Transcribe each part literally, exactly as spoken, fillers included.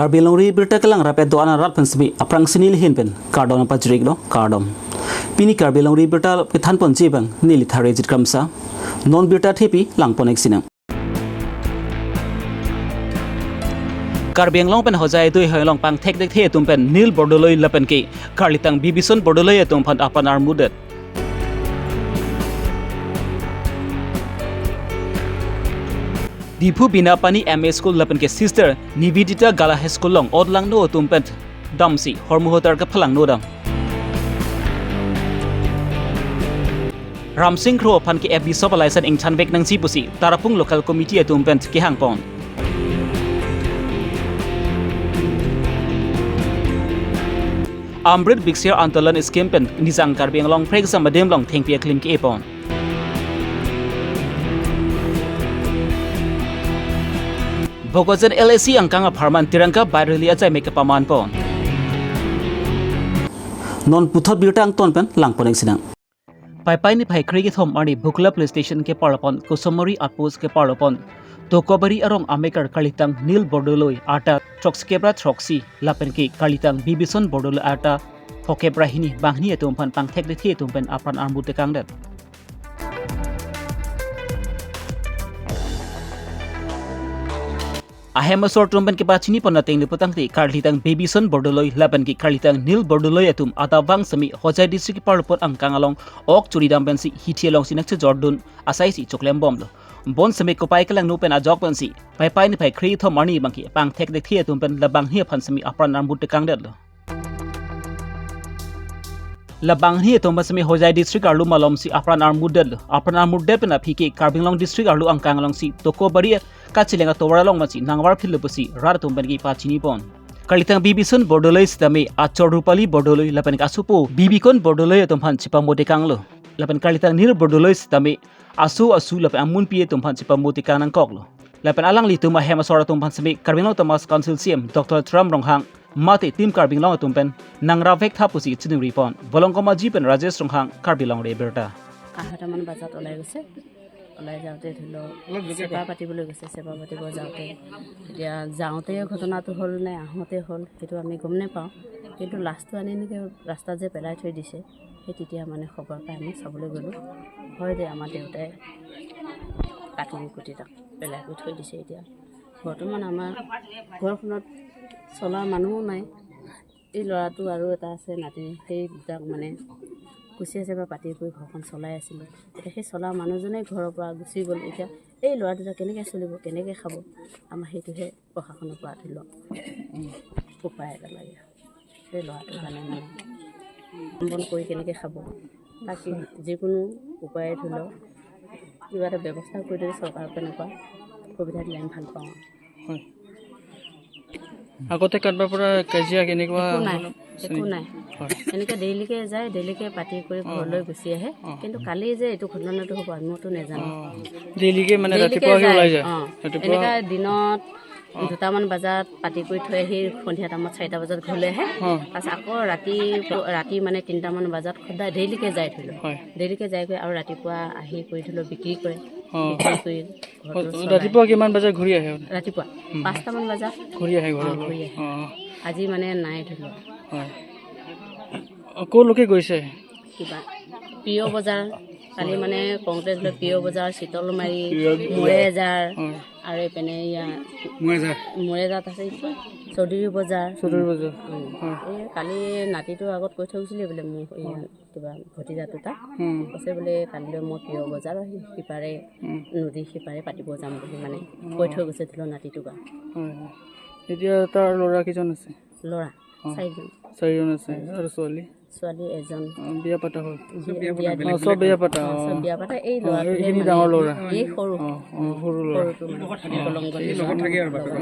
Karbi Longri Birta kelang rapet do-an arat pen semi aphrangsi neli ahin pen kardom pajirlo, kardom. Pini Karbi Longri Birta kethan ponji abang neli Tharejit Kramsa. Non birta thepi lang pon-ik sinang. Karbi Anglong pen Hojai aduihoi along pangthekthekthe atum pen Neil Bordoloi lapen ke karlitang Bibison Bordoloi atum aphan apran armudet. Diphu Binapani M A School lapen ke Sister Nivedita Girls High School along otlangno atum pen damsi hormu hotar kephalangno dam. Ramsing Kro aphan ke F B sop alaisan ingchanvek nangji pusi Tarapung Local Committee atum pen kehang pon. Amrit Bikshya Andolan Scheme pen Nijang Karbi Anglong prekjam adim along thengpi aklim ke-e pon. Bokajan L A C angkang apharman Tirangka Bike Rally ajai me kepaman pon. Non puthot birta angton pen lang pon-ik sinang. Paipai niphai kre-kethom arni Bhukla Police Station keparlo pon Kusumari Outpost keparlo pon Tokobari arong amekar karlitang Neil Bordoloi arta throksi kep ra throksi lapen ke karlitang Bibison Bordoloi arta phokep ra hini banghini atum aphan pangthekthekthe atum pen apran armut tekangdet. Ahem asor atum pen kepachini pon ateng le putangte karlitang Bibison Bordoloi lapen ke karlitang Neil Bordoloi atum adap vang semi Hojai District keparlo pon angkang along ok churi dam pensi hithi alongsi nangchejordun asaisi choklem bomlo. Bon semi kopai kelangno pen ajok pensi Paipai niphai kre-kethom arni abang ke pangthekthekthe atum pen la banghini aphan semi apran armut tekangdetlo. La banghini atum aphan semi Hojai District arlo malomsi apran armutdetlo. Apran armutdet pen aphi ke Karbi Anglong District arlo angkang alongsi Tokobari kacheleng atovar along masi nangvarphitlo pusi rat atum pen kepachini pon. Karlitang Bibison Bordoloi sitame achor Rupali Bordoloi lapen ke asopo Bibikon Bordoloi atum aphan chepamut tekanglo. Lapen karlitang Neil Bordoloi sitame aso asu lapen amunpi atum aphan chepamut tekang nangkoklo. Lapen alanglitum ahem asor atum aphan semi Karbi Anglong Autonomous Council C E M Doctor Tuliram Ronghang mate Team Karbi Anglong atum pen nangravek tha pusi chiningri pon. Volongkom Aji pen Rajesh Ronghang, Karbi Longri Birta. আঢ়ৈটামান বজাত ওলাই গৈছে। ওলাই যাওঁতে ধৰি লওক, চেপা পাতিবলৈ গৈছে। চেপা পাতিব যাওঁতে, এতিয়া যাওঁতে ঘটনাটো হ'ল নে আহোঁতে হ'ল, সেইটো আমি গম নাপাওঁ। কিন্তু লাছটো আনি এনেকৈ ৰাস্তাত যে পেলাই থৈ দিছে, সেই তেতিয়া মানে খবৰ পাই আমি চাবলৈ গ'লোঁ। হয় দে, আমাৰ দেউতাই কাটি কুটি তাক পেলাই কৰি থৈ দিছে। এতিয়া বৰ্তমান আমাৰ ঘৰখনত চলা মানুহো নাই। এই ল'ৰাটো আৰু এটা আছে নাতি, সেই দুটাক মানে কুচিয়া চেপা পাতি কৰি ঘৰখন চলাই আছিলোঁ। এতিয়া সেই চলা মানুহজনে ঘৰৰ পৰা গুচি গ'ল। এতিয়া এই ল'ৰা দুটা কেনেকৈ চলিব, কেনেকৈ খাব, আমাৰ সেইটোহে প্ৰশাসনৰ পৰা ধৰি লওক উপায় এটা লাগে। সেই ল'ৰাটোৰ কাৰণে মানে কাম বন কৰি কেনেকৈ খাব, তাক কি যিকোনো উপায়ে ধৰি লওক কিবা এটা ব্যৱস্থা কৰি দিলে চৰকাৰক তেনেকুৱা সুবিধা দিলে আমি ভাল পাওঁ। হয়। আগতে কাৰোবাৰ পৰা কাজিয়া কেনেকুৱা একো নাই, একো নাই। হয়। এনেকে ডেইলিকে যায়, ডেইলিকে পাতি কৰি অ। ঘৰলৈ গুচি আহে। অ। কিন্তু কালি যে এইটো ঘটনাটো হ'ব, আমিতো নেজানো। অ। ডেইলিকে মানে ডেইলিকে ৰাতিপুৱা আহি যায়। ওলাই যায়? অ। ৰাতিপুৱা? এনেকা দিনত অ। দুটামান বজাত পাতি কৰি থৈ আহি সন্ধিয়া টাইমত চাৰিটা বজাত ঘৰলৈ আহে। অ। তাৰপিছত আকৌ ৰাতি, ৰাতি মানে তিনিটামান বজাত সদায় ডেইলিকে যায় ধৰি লওক। হয়। ডেইলিকে যায়গৈ আৰু ৰাতিপুৱা আহি কৰি ধৰি লওক বিক্ৰী কৰে। অ। বিক্ৰী কৰি অ, ঘৰটো চলাই। ৰাতিপুৱা কিমান বজাত ঘূৰি আহে? ৰাতিপুৱা উম। পাঁচটামান বজাত। ঘূৰি আহে ঘৰলৈ? অ, ঘূৰি আহে। অ। আজি মানে নাই ধৰি লওক। হয়। অ, ক'লৈকে গৈছে? কিবা প্ৰিয় বজাৰ, কালি মানে কংগ্ৰেছ লৈ প্ৰিয় বজাৰ, চিতলমাৰী, প্ৰিয় বজাৰ। মৰেজাৰ, হয়। আৰু এইপিনে এয়া মৰেজাৰ। মৰেজাত আছে কি? চৌধুৰী বজাৰ। চৌধুৰী বজাৰ। উম। হয়। এই কালি নাতিটো আগত কৈ থৈ গৈছিলে বোলে, মোৰ এই হয়। কিবা ভতিজা দুটা। উম। কৈছে বোলে, "কালিলৈ মই প্ৰিয় বজাৰ আহিম, সিপাৰে উম। নদী সিপাৰে পাতিব যাম" বুলি মানে অ। কৈ থৈ গৈছে ধৰি লওক নাতিটোক। হয়, হয়। এতিয়া তাৰ ল'ৰা কেইজন আছে? ল'ৰা অ। চাৰিজন। চাৰিজন আছে। আৰু ছোৱালী? ছোৱালী এজন। অ, বিয়া পতা হ'ল? বিয়া, বিয়া অ, চব বিয়া পতা, অ, চব অ। বিয়া পতা। এই অ, ল'ৰাটোহে এইখিনি মানে ডাঙৰ ল'ৰা? এই সৰু। অ, অ, সৰু ল'ৰা। সৰুটো মানে অ। দলং গলি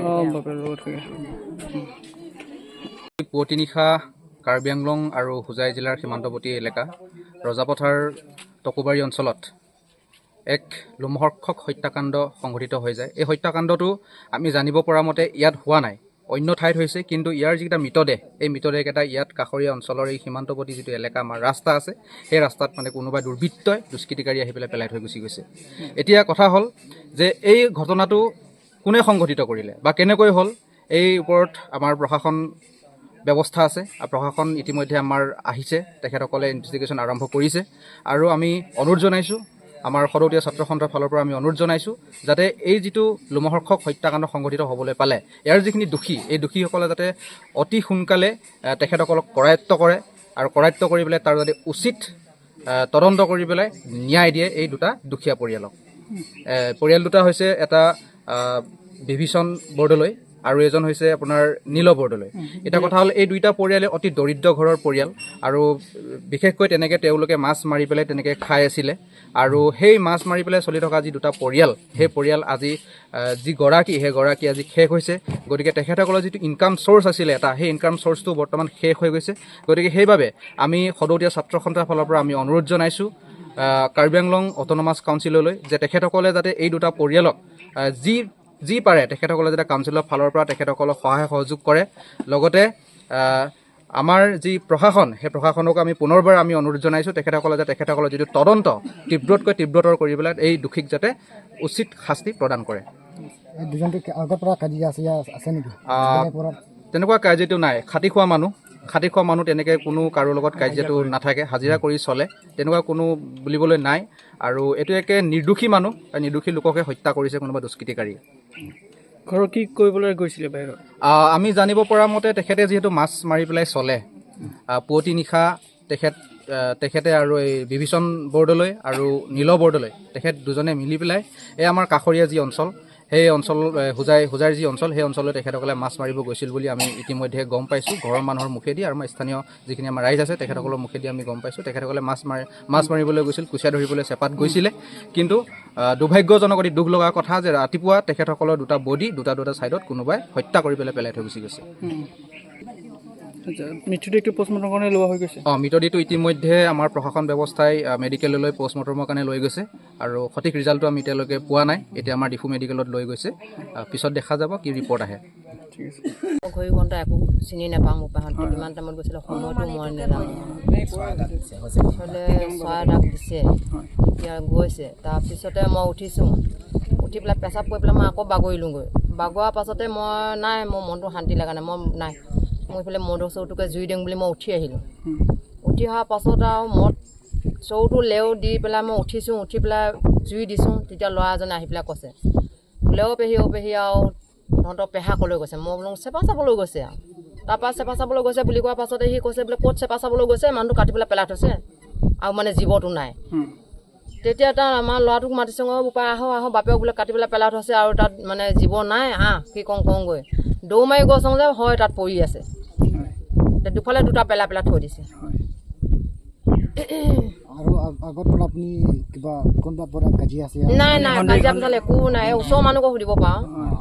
অ, বাপেৰ লগত থাকে। পুৱতি নিশা কাৰ্বি আংলং আৰু হোজাই জিলাৰ সীমান্তৱৰ্তী এলেকা ৰজাপথাৰ টকৌবাৰী অঞ্চলত এক লোমহৰ্ষক হত্যাকাণ্ড সংঘটিত হৈ যায়। এই হত্যাকাণ্ডটো আমি জানিব পৰা মতে ইয়াত হোৱা নাই, অন্য ঠাইত হৈছে, কিন্তু ইয়াৰ যিকেইটা মৃতদেহ, এই মৃতদেহকেইটা ইয়াত কাষৰীয়া অঞ্চলৰ এই সীমান্তৱৰ্তী যিটো এলেকা আমাৰ ৰাস্তা আছে, সেই ৰাস্তাত মানে কোনোবা দুৰ্বৃত্তই দুষ্কৃতিকাৰী আহি পেলাই পেলাই থৈ গুচি গৈছে। এতিয়া কথা হ'ল যে এই ঘটনাটো কোনে সংঘটিত কৰিলে বা কেনেকৈ হ'ল, এই ওপৰত আমাৰ প্ৰশাসন ব্যৱস্থা আছে আৰু প্ৰশাসন ইতিমধ্যে আমাৰ আহিছে, তেখেতসকলে ইনভেষ্টিগেশ্যন আৰম্ভ কৰিছে আৰু আমি অনুৰোধ জনাইছোঁ আমাৰ সদৌতিয়া ছাত্ৰ সন্থাৰ ফালৰ পৰা আমি অনুৰোধ জনাইছোঁ যাতে এই যিটো লোমহৰ্ষক হত্যাকাণ্ড সংঘটিত হ'বলৈ পালে ইয়াৰ যিখিনি দোষী, এই দোষীসকলে যাতে অতি সোনকালে আহ, তেখেতসকলক কৰায়ত্ব কৰে আৰু কৰায়ত্ব কৰি পেলাই তাৰ যাতে উচিত আহ, তদন্ত কৰি পেলাই ন্যায় দিয়ে এই দুটা দুখীয়া পৰিয়ালক। এ, পৰিয়াল দুটা হৈছে এটা আহ, বিভীষণ বৰদলৈ আৰু এজন হৈছে আপোনাৰ নীল বৰদলৈ। এতিয়া কথা হ'ল এই দুইটা পৰিয়ালে অতি দৰিদ্ৰ ঘৰৰ পৰিয়াল আৰু বিশেষকৈ তেনেকে তেওঁলোকে মাছ মাৰি পেলাই তেনেকে খাই আছিলে আৰু সেই মাছ মাৰি পেলাই চলি থকা যি দুটা পৰিয়াল, সেই পৰিয়াল আজি আহ, যিগৰাকী, সেইগৰাকী আজি শেষ হৈছে। গতিকে তেখেতসকলৰ যিটো ইনকাম চ'ৰ্চ আছিলে এটা, সেই ইনকাম চ'ৰ্চটো বৰ্তমান শেষ হৈ গৈছে। গতিকে সেইবাবে আমি সদৌতিয়া ছাত্ৰ সন্থাৰ ফালৰ পৰা আমি অনুৰোধ জনাইছোঁ আহ, কাৰ্বি আংলং অট'নমাছ কাউন্সিললৈ যে তেখেতসকলে যাতে এই দুটা পৰিয়ালক আহ, যি যি পাৰে তেখেতসকলে যাতে কাউন্সিলৰ ফালৰ পৰা তেখেতসকলক সহায় সহযোগ কৰে। লগতে আহ, আমাৰ যি প্ৰশাসন, সেই প্ৰশাসনকো আমি পুনৰবাৰ আমি অনুৰোধ জনাইছোঁ তেখেতসকলে যে তেখেতসকলৰ যিটো তদন্ত তীব্ৰতকৈ তীব্ৰতৰ কৰি পেলাই এই দোষীক যাতে উচিত শাস্তি প্ৰদান কৰে। এই দুজনটো কি আগৰ পৰা কাজিয়া আছে, আছে নেকি? আহ, আগৰ পৰা? তেনেকুৱা কাজিয়াটো নাই। খাটি খোৱা মানুহ, খাটি খোৱা মানুহ, তেনেকে কোনো কাৰো লগত কাজিয়াটো নাথাকে, হাজিৰা কৰি চলে, তেনেকুৱা কোনো বুলিবলৈ নাই। আৰু এইটো একে নিৰ্দোষী মানুহ, নিৰ্দোষী লোককে হত্যা কৰিছে কোনোবা দুষ্কৃতিকাৰী। ঘৰৰ কি কৰিবলৈ গৈছিলে বাহিৰত? আহ, আমি জানিব পৰা মতে তেখেতে যিহেতু মাছ মাৰি পেলাই চলে, আহ, পুৱতি নিশা তেখেত আহ, তেখেতে আৰু এই বিভীষণ বৰদলৈ আৰু নীল বৰদলৈ, তেখেত দুজনে মিলি পেলাই এই আমাৰ কাষৰীয়া যি অঞ্চল, সেই অঞ্চল আহ, হোজাই হোজাইৰ যি অঞ্চল, সেই অঞ্চললৈ তেখেতসকলে মাছ মাৰিব গৈছিল বুলি আমি ইতিমধ্যে গম পাইছোঁ ঘৰৰ মানুহৰ মুখেদি আৰু আমাৰ স্থানীয় যিখিনি আমাৰ ৰাইজ আছে তেখেতসকলৰ মুখেদি আমি গম পাইছোঁ। তেখেতসকলে মাছ মাৰি মাছ মাৰিবলৈ গৈছিল, কুচিয়া ধৰিবলৈ চেপাত গৈছিলে। কিন্তু আহ, দুৰ্ভাগ্যজনক, অতি দুখ লগা কথা যে ৰাতিপুৱা তেখেতসকলৰ দুটা বডি দুটা দুটা ছাইডত কোনোবাই হত্যা কৰি পেলাই পেলাই থৈ গুচি গৈছে। আচ্ছা, মৃতদেহটো পোষ্টমৰ্টমৰ কাৰণে লোৱা হৈ গৈছে? অ, মৃতদেহটো ইতিমধ্যে আমাৰ প্ৰশাসন ব্যৱস্থাই আহ, মেডিকেললৈ পোষ্টমৰ্টমৰ কাৰণে লৈ গৈছে আৰু সঠিক ৰিজাল্টটো আমি এতিয়ালৈকে পোৱা নাই। এতিয়া আমাৰ ডিফু মেডিকেলত লৈ গৈছে। আহ, পিছত দেখা যাব কি ৰিপৰ্ট আহে। ঠিক আছে। মই ঘড়ী ঘণ্টা একো চিনি নাপাওঁ, মোৰ পাহত হয়। কিমান টাইমত গৈছিলে সময়টো মই নাজানো। বোলে চৰাই এটাক দিছে, হয়। এতিয়া গৈছে। তাৰপিছতে মই উঠিছোঁ, উঠি পেলাই পেচাব কৰি পেলাই মই আকৌ বাগৰিলোঁগৈ। বাগৰাৰ পাছতে মই নাই, মোৰ মনটো শান্তি লগা নাই, মই নাই, মই এইফালে মদৰ চৌটোকে জুই দিওঁ বুলি মই উঠি আহিলোঁ। উঠি অহাৰ পাছত আৰু মদ চৌটো লেও দি পেলাই মই উঠিছোঁ, উঠি পেলাই জুই দিছোঁ। তেতিয়া ল'ৰা এজনে আহি পেলাই কৈছে, বোলে, "অ' পেহী, অ' পেহী, আৰু তহঁতৰ পেহা কলৈ গৈছে?" মই বোলো, "চেপা চাবলৈ গৈছে আৰু।" তাৰপৰা চেপা চাবলৈ গৈছে বুলি কোৱাৰ পাছতে সি কৈছে বোলে, "ক'ত চেপা চাবলৈ গৈছে? মানুহটো কাটি পেলাই পেলাই থৈছে আৰু মানে জীৱটো নাই।" হুম। তেতিয়া তাৰ আমাৰ ল'ৰাটোক মাতিছোঁ, "অ' বোপাই, আহক, আহক, বাপেক বোলে কাটি পেলাই পেলাই থৈছে আৰু তাত মানে জীৱ নাই, আহ, কি কওঁ কওঁগৈ।" দৌৰ মাৰি গৈছোঁ যে হয়, তাত পৰি আছে। হয়। এতিয়া দুফালে দুটা পেলাই পেলাই থৈ দিছে। হয়। আৰু আগ-, আগৰ পৰা আপুনি কিবা কোনোবা পৰা কাজিয়া আছে? নাই, নাই, সন্দেহ কাজিয়া পেচাল একো নাই। ওচৰৰ মানুহকো সুধিব পাৰোঁ। হয়।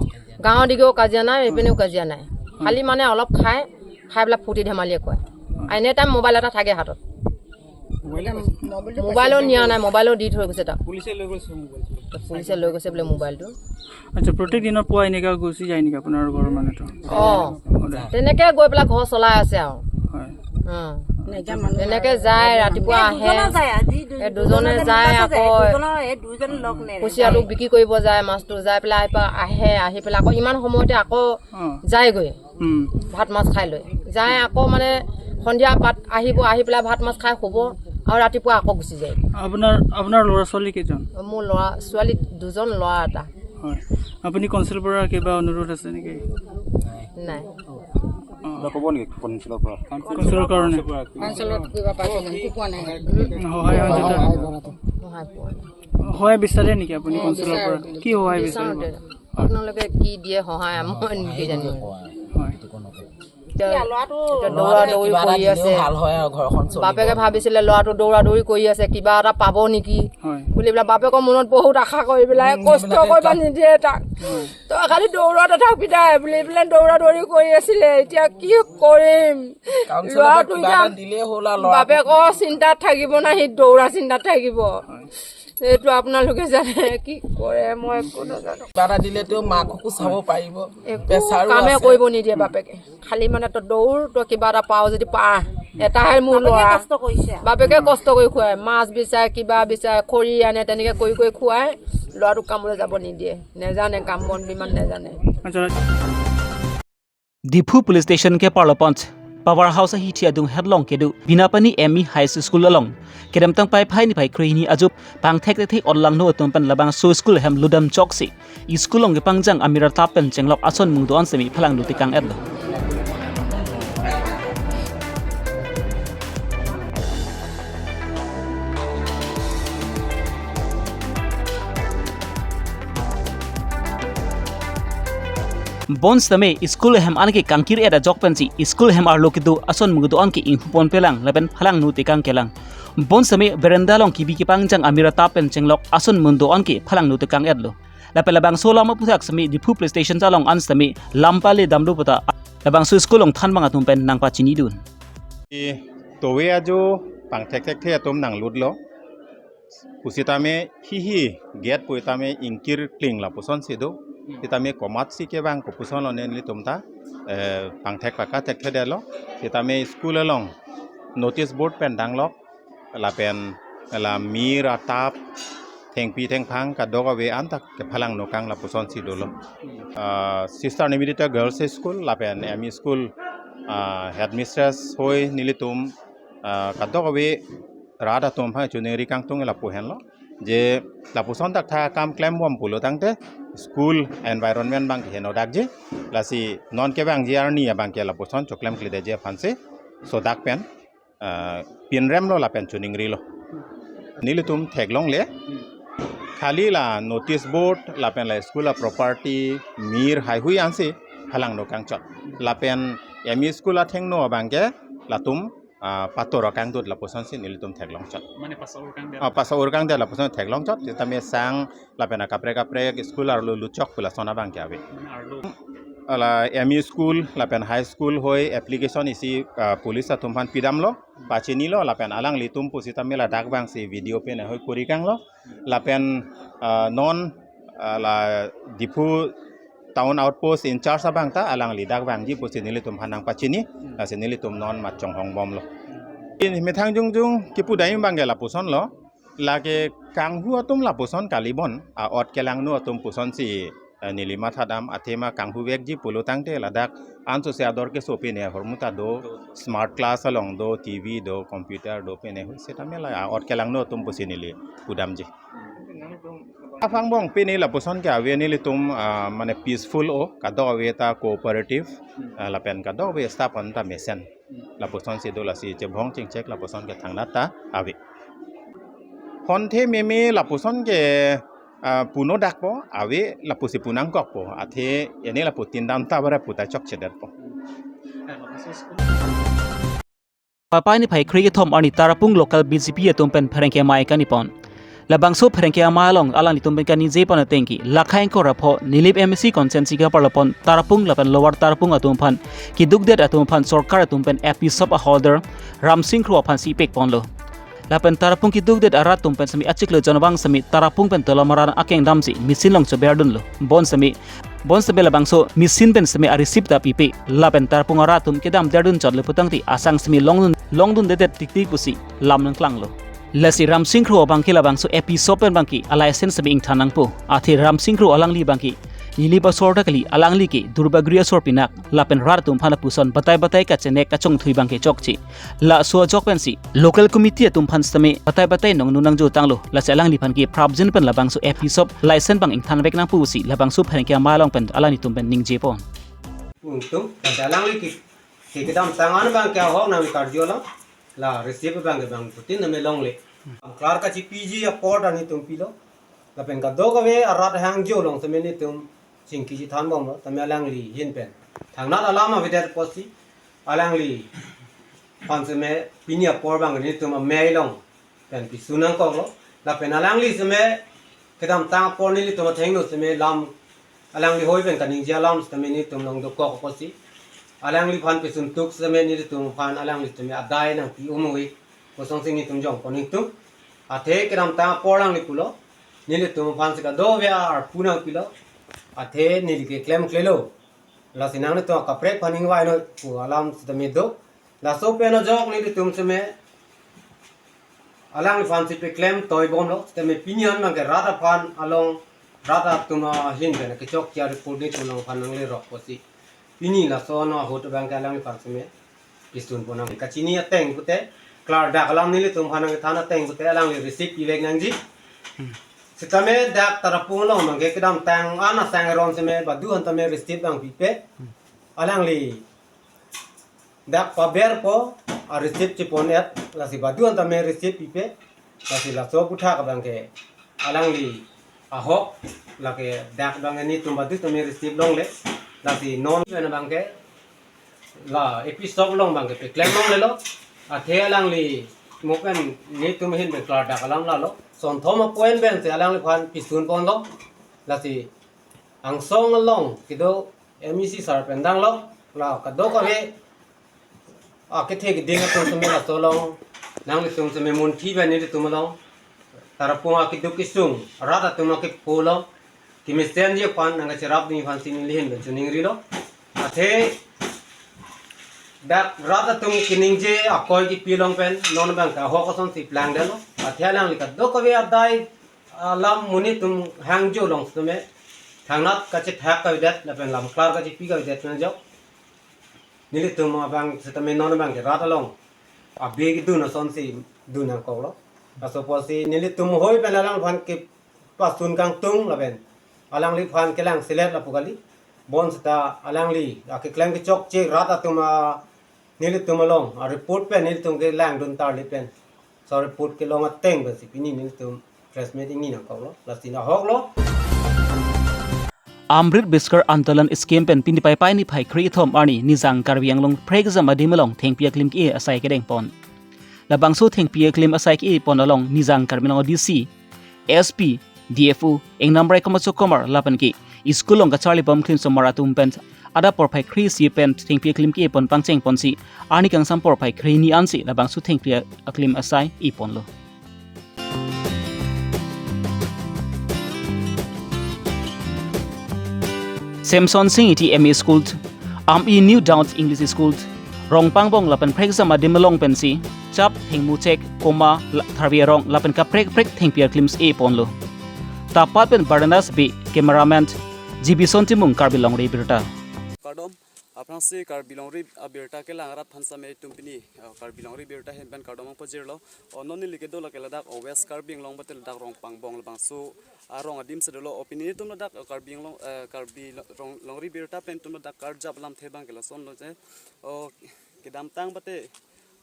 গাঁৱৰ দিগেও কাজিয়া নাই, এইপিনেও কাজিয়া নাই। খালি মানে অলপ খাই, খাই পেলাই ফূৰ্তি ধেমালিয়ে কয়। আৰু এনে টাইম মোবাইল এটা থাকে হাতত। মোবাইলো নিয়া নাই, মোবাইলো দি থৈ গৈছে তাক। পুলিচে লৈ গৈছে মোবাইলটো। পুলিচে লৈ গৈছে বোলে মোবাইলটো। আচ্ছা, প্ৰত্যেক দিনৰ পুৱা এনেকুৱা গুচি যায় নেকি আপোনাৰ ঘৰৰ মানুহটো? অ। সদায়? তেনেকে গৈ পেলাই ঘৰ চলাই আছে আৰু। হয়। অ। তেনেকে যায়, ৰাতিপুৱা আহে। এই দুজনে যায়, আজি দুই-, এই দুজনে দুজনে যায়, দুটা আকৌ যায়, দুজনৰ, এই দুইজন লগ নেৰে। কুচিয়াটো বিক্ৰী কৰিব যায়, মাছটো যায় পেলাই আহি পা-, আহে, আহি পেলাই আকৌ ইমান সময়তে আকৌ অ। যায়গৈ। উম। ভাত মাছ খাই লৈ। যায় আকৌ মানে সন্ধিয়া পাত আহিব, আহি পেলাই ভাত মাছ খাই শুব আৰু ৰাতিপুৱা আকৌ গুচি যায়। আপোনাৰ, আপোনাৰ ল'ৰা ছোৱালী কেইজন? মোৰ ল'ৰা ছোৱালী দুজন, ল'ৰা এটা। হয়। আপুনি কাউন্সিলৰ পৰা কিবা অনুৰোধ আছে নেকি? নাই। অ। কিবা ক'ব নেকি কাউন্সিলৰ পৰা? কাউন্সিলৰ কাৰণে? কাউন্সিলত কিবা পাইছে নেকি? পোৱা নাই। সহায় সহযোগিতা? সহায় পোৱা নাই। সহায় বিচাৰে নেকি আপুনি কাউন্সিলৰ পৰা? কি সহায় বিচাৰিব? বিচাৰোঁ দে। আপোনালোকে কি দিয়ে সহায়, মই কি জানিম। হয়। এতিয়া, এতিয়া দৌৰা দৌৰি কিবা এটা কৰি দিলেও আছে। ভাল হয় আৰু ঘৰখন চলিব। বাপেকে ভাবিছিলে ল'ৰাটো দৌৰা দৌৰি কৰি আছে, কিবা এটা পাব নেকি হয়। বুলি পেলাই বাপেকৰ মনত বহুত আশা কৰি পেলাই উম, কষ্ট সেইবিলাক কৰিব কাম। নিদিয়ে তাক। হয়। তই খালি দৌৰত এটা পিতাই বুলি পেলাই দৌৰা দৌৰি কৰি আছিলে। এতিয়া কি কৰিম? কাউন্সিলৰ পৰা ল'ৰাটো কিবা এতিয়া এটা দিলেই হ'ল আৰু ল'ৰা। বাপেকৰ চিন্তাত থাকিব না, সি দৌৰা চিন্তাত থাকিব। হয়। এইটো আপোনালোকে জানে কি কৰে, মই একো নাজানো। কিবা এটা দিলে তেওঁ মাককো চাব পাৰিব। একো প্ৰেছাৰো কামে আছে। কৰিব নিদিয়ে বাপেকে। খালি মানে তই দৌৰ, তই কিবা এটা পাৱ যদি পা। এটাহে মোৰ বাপেকে ল'ৰা। কষ্ট কৰিছে। বাপেকে কষ্ট কৰি খুৱায়, মাছ বিচাৰে, কিবা বিচাৰে, খৰি আনে, তেনেকে কৰি কৰি খুৱায়। ল'ৰাটোক কামলৈ যাব নিদিয়ে, নেজানে, কাম বন ইমান নেজানে। আচ্ছা। Diphu Police Station keparlo ponch Power House ahithi adung hetlong kedo Binapani M E High School along kedamtang Paiphai niphai krehini ajup pangthek thekthe onlangno atum pen labangso school ahem ludam choksi school along kepangjang amir atap pen chenglok ason mungdo-an semi phalangno tekang-etlo. Bonsitame school ahem anke kangkir-et ajok pensi school ahem arlo kedo ason mungdo-an ke inghu ponpelang lapen phalangno tekang kelang. Bonsitame veranda along kebi kepangjang amir atap pen chenglok ason mungdo-an ke phalangno tekang-etlo. Lapen labangso alam aputhak semi Diphu Police Station along an semi lam pale damlo puta labangso school along thanbang atum pen nangpachinidun. I towe ajo pangthek thekthe atum nanglutlo. Pusitame hihi gate pu itame ingkir kling lapuson si do. Sitame komatsi kevang kopuson lo nelitum ta, eh, pangthek paka thekthedetlo. Sitame school along notice board pen danglok lapen la mir atap thengpi thengphang kadokave anta kephalangno kang lapuson si dolo. Ah, Sister Nivedita Girls High School lapen M E School, ah, headmistress hoi nelitum, ah, kadokave rat atum aphan choningri kangtung lapu henlo. Je lapuson thakthak akam klembom pulo tangte school environment abang heno dakji. Lasi non kevangji arni abang ke lapuson choklemkledetji aphansi sodak pen, ah, pinremlo lapen choningrilo. Nelitum theklongle. Khali la notice board lapen la school a-property mir haihui ansi phalangno kangchot. Lapen M E school athengno abang ke latum, ah, pator akangdut lapuson si nelitum theklongchot. Mane pass out kangdet. Ah, pass out kangdet lapuson theklongchot. Sitame sang lapen akaprek kaprek school arlo luchok pu lason abang ke ave. Mane arlo. Ala M E school lapen high school hoi application isi, ah, police atum aphan pidamlo, pachinilo lapen alanglitum pusitame ladak abangsi video pen hoi kori kanglo. Lapen, ah, non, ah, la Diphu town outpost in charge abang ta alangli dak vangji pusi nelitum aphan nangpachini, lasi nelitum non mat chonghongbomlo. In methang jongjong kipu dai abang ke lapuson lo, lake kanghu atum lapuson kalibon, a-ot kelangno atum puson si, eh, neli mathadam athema kanghu vekji pulo tangte ladak anso se ador keso pine ahormu ta do, smart class along do, T V do, computer do pine hu sitame la a-ot kelangno atum pusi neli pudamji. Aphangbong pine lapuson ke ave nelitum, ah, mane peaceful o, kadokave ta cooperative, ah, lapen kadokave staff anta mesen. Lapuson si do lasi chebhong chingchek lapuson ke thangnat ta ave. Honthe meme lapuson ke, ah, puno dakpo, ave lapusi punangkokpo, athe ene lapu tindam ta bare puta chokchedetpo. Paiphai niphai krekethom arni Tarapung local B J P atum pen pherangke amei kanipon. Labangso pherangke amei along alanglitum pen kaningje pon ateng ke, lakhai ingkoi ra pho Nilip M A C constituency keparlo pon Tarapung lapen Lower Tarapung atum aphan kedukdet atum aphan sorkar atum pen A P shop a-holder Ramsing Kro aphansi pekponlo. Lapen Tarapung kedukdet arat atum pen semi achiklo jonvang semi Tarapung pen Tolamara akeng damsi machine along choberdunlo. Bonsitame, bonsitame labangso machine pen semi a-receipt ta pipe. Lapen Tarapung arat atum kedam derdun chotlo putangte asang semi longdun, longdundedet tiktik pusi lam nangklanglo. Lasi Ramsing Kro abang ke labangso A P shop pen abang ke a-license semi ingthan nangpo. Athe Ramsing Kro alangli abang ke Nilip asor ta kali, alangli ke Durbagori asor pinak, lapen rat atum aphan lapuson batai batai kachenek kachongthui abang ke chokche. Laso ajok pensi local committee atum aphan sitame batai batai nong nunang jutanglo. Lasi alangliphan ke prapjin pen labangso A P shop license abang ingthan vek nangpo pusi labangso pherangke amei along pen alanglitum pen ningjepon. Ungtung, lasi alangli ke, ke kedamtang an abang ke ahok nangkarjulo, la receipt abang ke bangphutin name longle. Clerk kachipiji apor ta nelitum pilo. Lapen kadokave arat hangjo along sitame nelitum chingki chethanbomlo, tame alangli ahin pen thangnat alam avedet apotsi alangliphan sitame pini apor abang nelitum amei along pen pisun nangkoklo. Lapen alangli sitame kedamtang apor nelitum athengno sitame lam alangli hoi pen kaningje alam sitame nelitum along dokok apotsi alangliphan pisun tuk sitame nelitum aphan alangli sitame adai nangpi-un-e pu asonsi nelitum jongpon nelitum. Athe kedamtang apor alangli pulo, nelitum aphansi kadokave arpu nangpilo. Athe neli ke klemklelo. Lasi nanglitum akaprek aphan ingvainoi pu alam sitame do. Laso pen ajok nelitum sitame alangliphansi peklem toibomlo. Sitame pini an abang ke rat aphan along rat atum ahin pen kechokche a-report nelitum along aphan nanglerok apotsi Pini laso ahut abang ke alangliphan seme pisun pon nang. Kachini ateng pute, klardak alam nelitum aphan nangkethan ateng pute alangli receipt pivek nangji. Sitame dak Tarapung along abang ke kedamtang an asang eron seme badu an tame receipt abang pipe. Alangli dak paberpo, a receipt chepon-et, lasi badu an tame receipt pipe. Lasi laso aputhak abang ke alangli ahok, lake dak abang ke netum badu tame receipt longle. Lasi non pen abang ke la A P shop along abang ke peklem longlelo. Athe alangli mo pen netum ahin pen klardak alam lalo. Sonthom a-point pensi alangliphan pisun ponlo. Lasi angsong along kedo M E C sir pen danglo, la kadokave akethe keding atum seme laso along, nanglitum seme munthi pen nelitum along, Tarapung akeduk kesung, rat atum akepo along kemesenji aphan nangkacherap nangji aphansi neli ahin pen chiningrilo. Athe dak rat atum keningje akoi kipi along pen non abang ke ahok asonsi plangdetlo. Athe alangli kadokave adai alam monit atum hangjo along sitame thangnat kachethak kavedet lapen lamklar kachepi kavedet nangjo. Nelitum abang sitame non abang ke rat along abe kedun asonsi dun nangkoklo. Laso apotsi nelitum hoi pen alangliphan kepasun kangtung lapen alangliphan kelangselet lapu kali. Bonseta alangli akeklem kechokche rat atum a nelitum along a report pen nelitum kelangdun tarli pen, so report kelong ateng pensi pini nelitum press meet ingni nangkoklo. Lasi ahoklo. Amrit Bhiskar Andolan scheme pen pini Paipai niphai kre-ithom arni Nijang Karbi Anglong prekjam adim along thengpi aklim ke-e asai kedengpon. Labangso thengpi aklim asai ke-epon along Nijang Karbi Anglong D C, S P, D F O, ingnamrai komatso komar lapen ke school along kacharlibom klimsomar atum pen adap porphai kre-isi pen thengpi aklim ke-epon pangchengponsi arni kangsam porphai kre-hini ansi labangso thengpi aklim asai eponlo. Semson Sing Ingti M E School, Ami New Dawn English School, Rongpangbong lapen prekjam adim along pensi chap, thengmuchek, koma, la-, tharve arong lapen kaprek kaprek thengpi aklim eponlo. Tapat pen Bardanas Bey, cameraman, Jibison Timung, Karbi Longri Abirta. Kardom, aphrangsi Karbi Longri Abirta kelang arat aphan seme itum pini, uh, Karbi Longri Abirta ahin pen kardom nangpajirlo. O non neli kedo lake ladak, o West Karbi Anglong bate ladak Rongpangbong labangso arong adim si dolo. O pini itum ladak, o Karbi Anglong, eh, Karbi Lo-, Rong-, Longri Abirta pen itum ladak karjap alamthe abang ke lasonlo je. O kedamtang bate,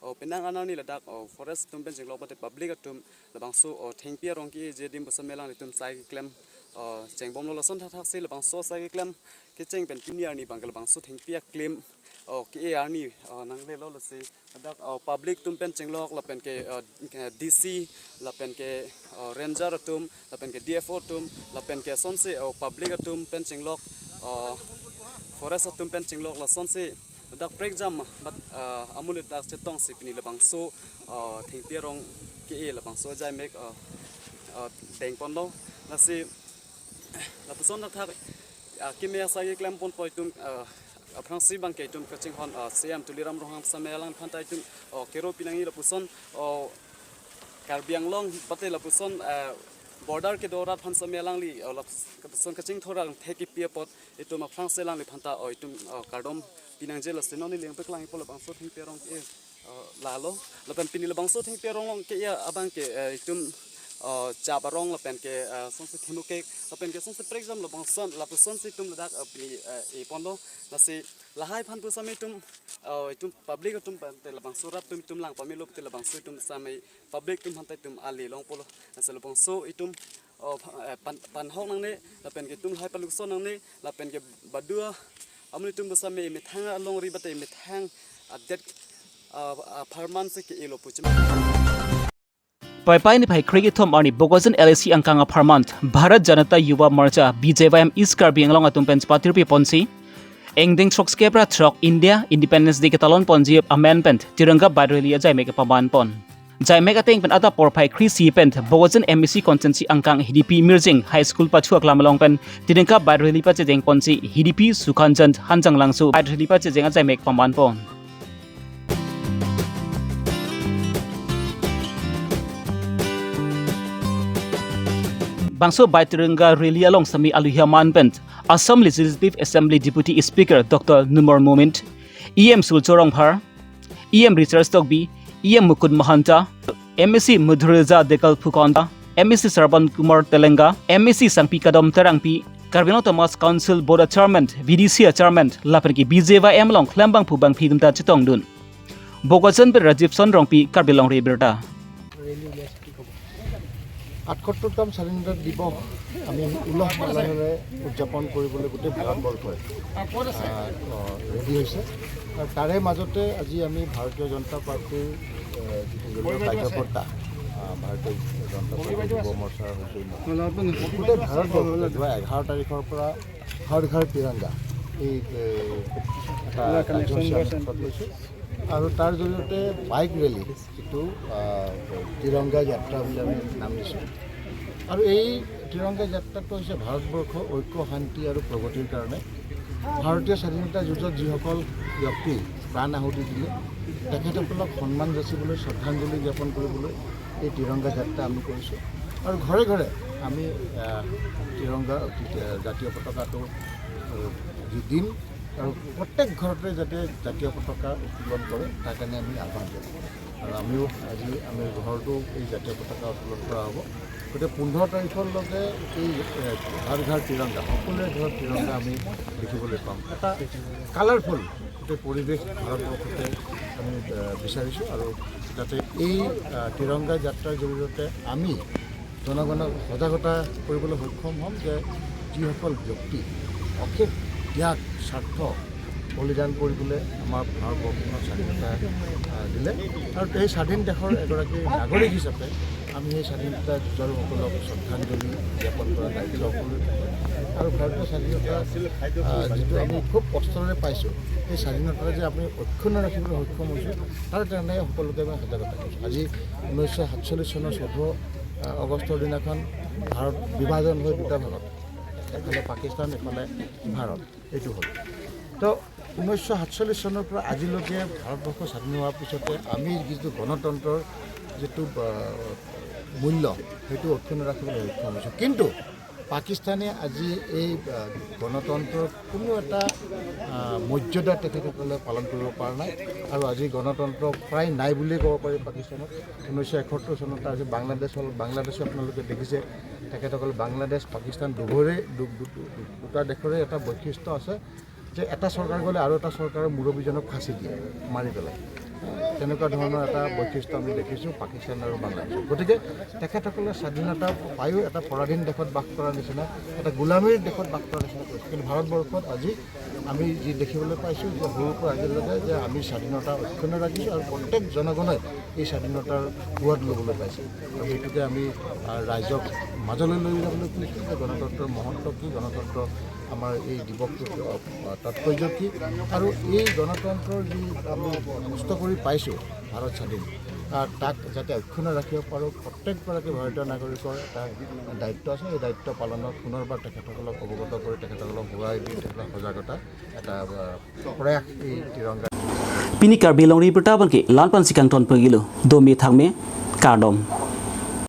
o penang an arni ladak, o forest atum pen chenglok bate public atum labangso, o thengpi arong ke-eji adim pu seme alanglitum sai keklem, o chengbomlo, lason thakthaksi labangso sai keklem kecheng pen pini arni abang ke labangso thengpi aklim, o ke-e arni, o nanglelo, lasi ladak, o public atum pen chenglok lapen ke, o, ke D C lapen ke, o ranger atum lapen ke D F O atum lapen ke asonsi, o public atum pen chenglok, o forest atum pen chenglok lasonsi ladak prekjam bat, o amonit dak chetongsi pini labangso, o thengpi arong ke-e labangso ajaimek, o, o dengponlo. Lasi lapuson thakthak, a, keme asai keklemponpo itum, a, aphrangsi abang ke itum kachinghon, a, C E M Tuliram Ronghang seme alangphan ta itum, o, kero pinangji lapuson, o, Karbi Anglong bate lapuson, a, border kedo arat aphan seme alangli, o, lap-, lapuson kachingthur angthek kipi apot itum aphrangsi alangliphan ta, o, itum, o, kardom pinangji. Lasi non neli nangpaklangpo labangso thengpi arong ke, o, lalo. Lapen pini labangso thengpi arong along ke-e abang ke, eh, itum, o, chap arong lapen ke, eh, sonsi thengmuchek lapen ke sonsi prekjam labangson, lapusonsi itum ladak, eh, pini, eh, eponlo. Lasi lahai aphan pu seme itum, o, itum public atum pen te labangso rat atum itum lang pamelo te labangso itum seme public atum aphan ta itum ale longpolo. Lasi labangso itum, o, pha-, eh, pan, panhok nangne, lapen ke itum lahai paluson nangne, lapen ke badu amonit atum pu seme methang alongri bate methang adet, a, apharman si ke-elo pu chim. Paipai niphai kre-ithom arni Bokajan L A C angkang apharman Bharat Janata Yuva Morcha, B J Y M, East Karbi Anglong atum pen patirpiponsi ingdeng throksi kep ra throk India Independence Day ketalonponji amen pen Tiranga Bike Rally ajaimek pamanpon. Jaimek ateng pen adap porphai kre-isi pen Bokajan M A C constituency angkang Hidipi Mirjing High School pachu aklam along pen Tiranga Bike Rally pachejengponsi Hidipi Sukhanjan Hanjanglangso Bike Rally pachejeng ajaimek pamanpon. Langso Bike Tiranga Rally along semi aluhi aman pen Assam Legislative Assembly Deputy Speaker Doctor Numal Momin, E M Silchar Rongphar, E M Richard Tokbi, E M Mukund Mahanta, M A C Madhurija Dhekial Phukan, M A C Sravan Kumar Telenga, M A C Sangpi Kadom Terangpi, Karbi Anglong Autonomous Council Board Chairman, V D C Chairman, lapen ke B J Y M along klembangphu bangphi atum ta chetongdun. Bokajan pen Rajiv Son Rongpi, Karbi Longri Abirta. আঠসত্তৰতম স্বাধীনতা দিৱস আমি উলহ মালহেৰে উদযাপন কৰিবলৈ গোটেই ভাৰতবৰ্ষই, আহ, আহ, ৰেডি হৈছে। আৰু তাৰে মাজতে আজি আমি ভাৰতীয় জনতা পাৰ্টীৰ, আহ, যিটো ৰেলীৰ কাৰ্যকৰ্তা, আহ, ভাৰতীয় জনতা পাৰ্টীৰ যুৱ মৰ্চাৰ সৈতে গোটেই ভাৰতবৰ্ষতে যোৱা এঘাৰ তাৰিখৰ পৰা হৰ ঘৰ তিৰংগা এই, এ, এটা কাৰ্যসূচী আমি হাতত লৈছোঁ। আৰু তাৰ জৰিয়তে বাইক ৰেলী, যিটো, আহ, তিৰংগা যাত্ৰা বুলি আমি নাম দিছোঁ। আৰু এই তিৰংগা যাত্ৰাটো হৈছে ভাৰতবৰ্ষৰ ঐক্য, শান্তি আৰু প্ৰগতিৰ কাৰণে। ভাৰতীয় স্বাধীনতা যুঁজত যিসকল ব্যক্তি প্ৰাণ আহুতি দিলে, তেখেতসকলক সন্মান যাচিবলৈ, শ্ৰদ্ধাঞ্জলি জ্ঞাপন কৰিবলৈ এই তিৰংগা যাত্ৰা আমি কৰিছোঁ। আৰু ঘৰে ঘৰে আমি, আহ, তিৰংগা, আহ, জাতীয় পতাকাটো, আহ, দি দিম। আৰু প্ৰত্যেক ঘৰতে যাতে জাতীয় পতাকা উত্তোলন কৰে, তাৰ কাৰণে আমি আহ্বান জনাম। আৰু আমিও আজি আমি ঘৰতো এই জাতীয় পতাকা উত্তোলন কৰা হ'ব। গতিকে পোন্ধৰ তাৰিখলৈকে এই, এ, ঘৰ ঘৰ তিৰংগা, সকলোৰে ঘৰত তিৰংগা আমি দেখিবলৈ পাম। এটা কালাৰফুল গোটেই পৰিৱেশ ভাৰতবৰ্ষতে আমি, এ, বিচাৰিছোঁ। আৰু যাতে এই, এ, তিৰংগা যাত্ৰাৰ জৰিয়তে আমি জনগণক সজাগতা কৰিবলৈ সক্ষম হ'ম যে যিসকল ব্যক্তি অশেষ ত্যাগ, স্বাৰ্থ বলিদান কৰি পেলাই আমাৰ ভাৰতবৰ্ষখনৰ স্বাধীনতা, আহ, দিলে। আৰু সেই স্বাধীন দেশৰ এগৰাকী নাগৰিক হিচাপে আমি সেই স্বাধীনতা যুঁজাৰুসকলক শ্ৰদ্ধাঞ্জলি জ্ঞাপন কৰাৰ দায়িত্ব সকলোৰে থাকে। আৰু ভাৰতীয় স্বাধীনতা, আহ, যিটো আমি খুব কষ্টৰে পাইছোঁ, সেই স্বাধীনতা যে আমি অক্ষুণ্ণ ৰাখিবলৈ সক্ষম হৈছোঁ, তাৰ কাৰণে সকলোকে আমি সজাগতা কৰিছোঁ। আজি ঊনৈছশ সাতচল্লিছ চনৰ চৈধ্য, আহ, আগষ্টৰ দিনাখন ভাৰত বিভাজন হৈ দুটা ভাগত, এফালে পাকিস্তান, এফালে ভাৰত। এইটো হ'ল। তো ঊনৈছশ সাতচল্লিছ চনৰ পৰা আজিলৈকে ভাৰতবৰ্ষ স্বাধীন হোৱাৰ পিছতে আমি যিটো গণতন্ত্ৰৰ যিটো, আহ, মূল্য, সেইটো অক্ষুণ্ণ ৰাখিবলৈ সক্ষম হৈছোঁ। কিন্তু পাকিস্তানে আজি এই, আহ, গণতন্ত্ৰৰ কোনো এটা, আহ, মৰ্যাদা তেখেতসকলে পালন কৰিব পৰা নাই। আৰু আজি গণতন্ত্ৰ প্ৰায় নাই বুলিয়ে ক'ব পাৰি পাকিস্তানত। ঊনৈছশ এসত্তৰ চনত আজি বাংলাদেশ হ'ল। বাংলাদেশো আপোনালোকে দেখিছে, তেখেতসকল বাংলাদেশ, পাকিস্তান দুঘৰে, দু-, দু-, দু-, দুটা দেশৰে এটা বৈশিষ্ট্য আছে যে এটা চৰকাৰ গ'লে আৰু এটা চৰকাৰৰ মুৰব্বীজনক ফাঁচী দিয়ে, মাৰি পেলাই। তেনেকুৱা ধৰণৰ এটা বৈশিষ্ট্য আমি দেখিছোঁ পাকিস্তান আৰু বাংলাদেশত। গতিকে তেখেতসকলে স্বাধীনতা পায়ো এটা পৰাধীন দেশত বাস কৰাৰ নিচিনা, এটা গোলামীৰ দেশত বাস কৰাৰ নিচিনা কৰিছে। কিন্তু ভাৰতবৰ্ষত আজি আমি যি দেখিবলৈ পাইছোঁ যে সৰুৰ পৰা আজিলৈকে যে আমি স্বাধীনতা অক্ষুণ্ণ ৰাখিছোঁ আৰু প্ৰত্যেক জনগণে এই স্বাধীনতাৰ সোৱাদ ল'বলৈ পাইছে। আৰু সেইটোকে আমি, আহ, ৰাইজক মাজলৈ লৈ যাবলৈ কৈছোঁ যে গণতন্ত্ৰৰ মহত্ব কি, গণতন্ত্ৰ আমাৰ এই দিৱসটো, আহ, তাৎপৰ্য কি, আৰু এই গণতন্ত্ৰৰ যি আমি কষ্ট কৰি পাইছোঁ ভাৰত স্বাধীন, আহ, তাক যাতে অক্ষুণ্ণ ৰাখিব পাৰোঁ, প্ৰত্যেকগৰাকী ভাৰতীয় নাগৰিকৰ এটা দায়িত্ব আছে। এই দায়িত্ব পালনত পুনৰবাৰ তেখেতসকলক অৱগত কৰি তেখেতসকলক সোঁৱৰাই দি তেখেতসকলক সজাগতা এটা, আহ, প্ৰয়াস এই Tiranga. Pini Karbi Longri Abirta abangke la-an pensi kangton pagilo, dome thakme, kardom.